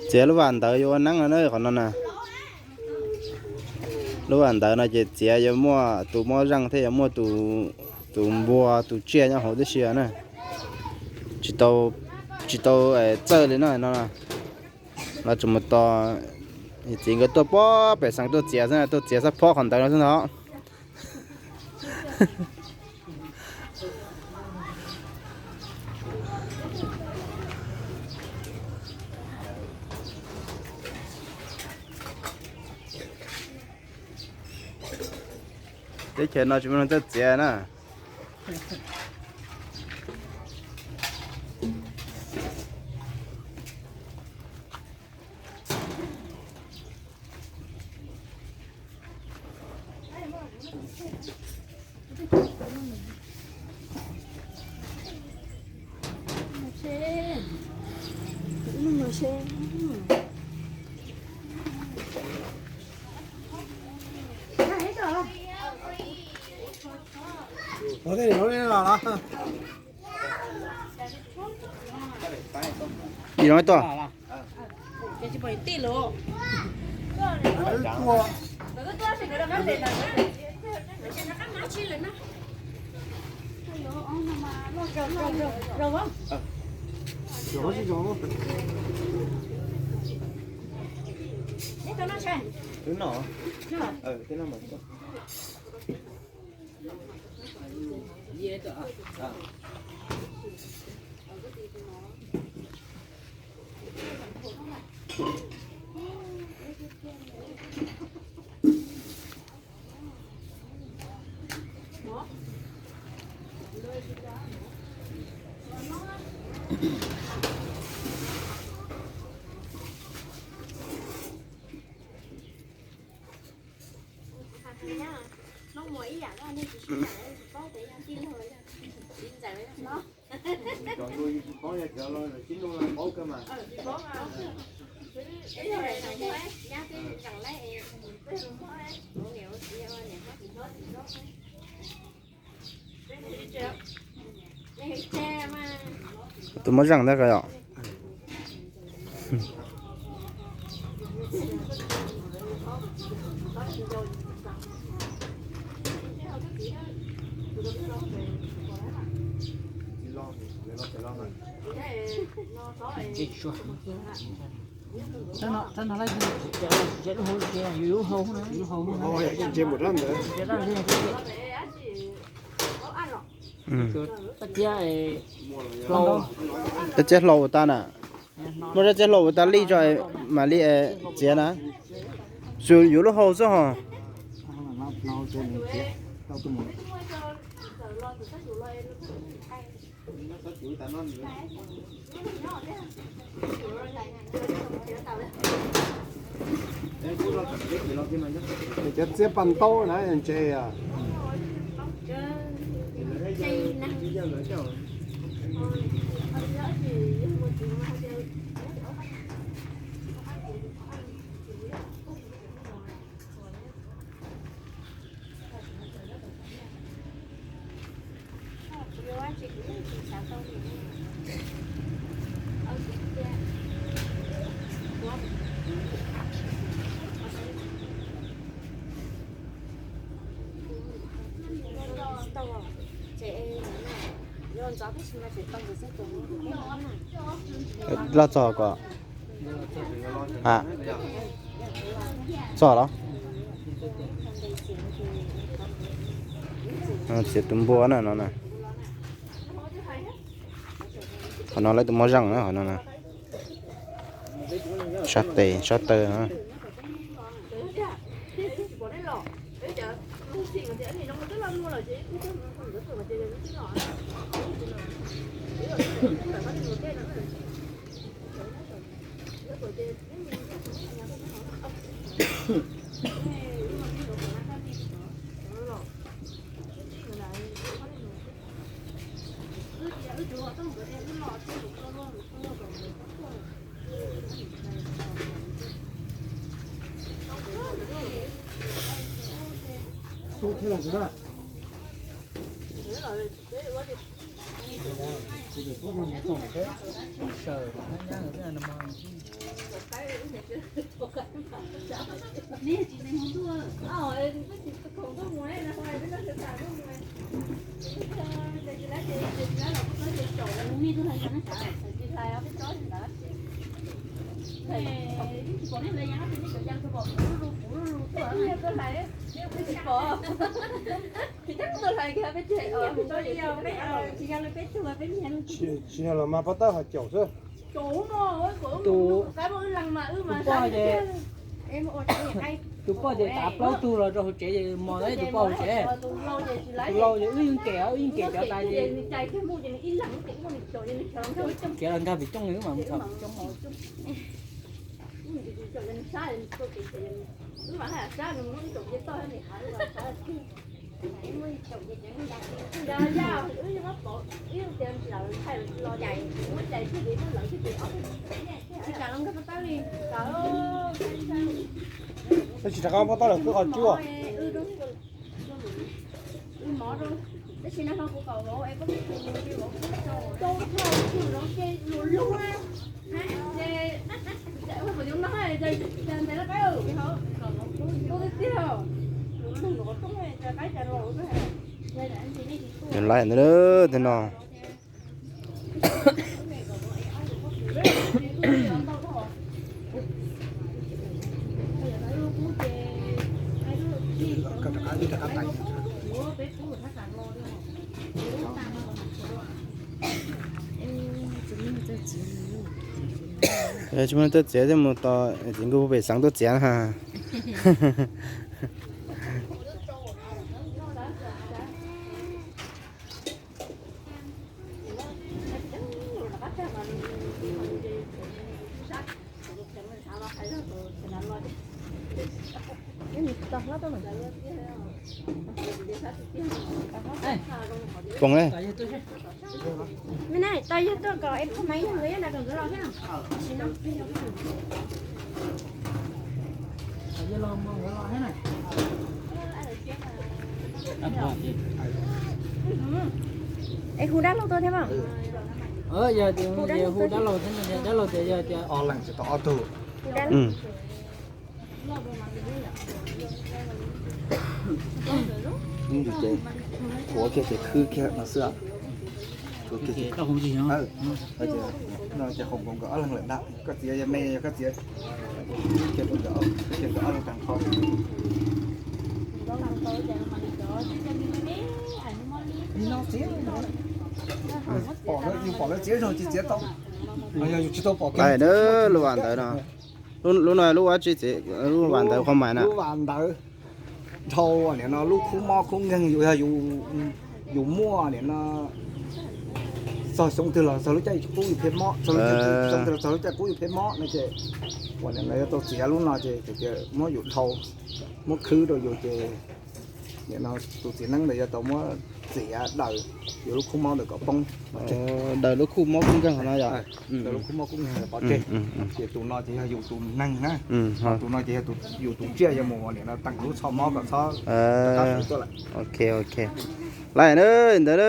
Txiav lub vam ntawd yuav ua neeb no na, qhov no na. Lub vam ntawd no ces txiav yuav muaj tus mob zeej thiab yuav muaj tus npua tus tsiaj nyob hauv tib si na. Tsis tau, tsis tau txawj li no no. Los tseem mus tos txiv nkawd tuaj pem xeev tuaj txiav xwb, tuaj txiav xab phob qhov ntawd no xwb ntag. Teb chaws no tsis muaj neeg txawj txiav na. Ib no tuaj. Twb no. Twb no mas. Tus mob zeej ntag yom. Tab txiab hlau tas na. Muab tab txiab hlau ua tas li tso mam li txiav na. Yuav lub hau xwb hos. Cov txiab paj ntaub na ntse os. Loj txog ko. Txog los? Txiav tus npua na no na. Qhov no lawv tus mob zeej na, qhov no na. Sab tes sab taw na. Tsis yog los mas pov tawb ho caum xwb. Tus poj ces, tus poj ces tav plaub tug los rau hauv tsev ces mos tus poj hauv tsev. Tus lau ces wb yeej kem, wb yeej kem cov tas ces khiav los nkag pem cooj li wb mam mus txog pem cooj. Tab sis rov qab pov tawb lawm kuj qhov cub. Lawm ntawd tej no. Tsis muaj txawj txiav thiab mus tos txiv nkuj pem xeev tuaj txiav na. Pom ne. Tau yog tuaj kom eb phooj ywg nkawd nrog nkawd los thiab. Es hu dab laug tuaj thiab mas. Yog tias hu dab laug thiab no, dab laug tias yog tias ob leeg tsis tau ob tug. Ua kiag ces khwb kiag no xwb. No ces khoom nkaus nkawd ob leeg lawm ntag, koj txiav yog me yog koj txiav, ces nkawd ob leeg tag nrho. Pom lawv txiav zog tsis txiav tau. Yog yus tsis tau pom kiag. Lub vas ntawd no, lub no lub vas tsi txiv, lub vas ntawd qhov mais na. Lub vas ntawd dhau niam no lub khub mob khub nkeeg, yus yog yus muaj niam no txog xyoo twg los txog lub caij kub yus pheej mob, txog lub caij kub yus pheej mob no ces uas niam no yuav tau txiav lub no ces muab yus dhau, muab khwb rau yus ces niam no tus txiv neeb ntawd yuav tau muab txiav daws yus lub khub mob ntawd kom poob. Daws lub khub mob khub nkeeg no yog. Daws lub khub mob khub nkeeg pov tseg. Ces tus no ces yog yus tus neeg na, ho tus no ces yog yus tus tsiaj yuav mus niam no teem lub tsho mob kom txhob tuaj lawm. Ok, ok. Lawm na, ntawd na.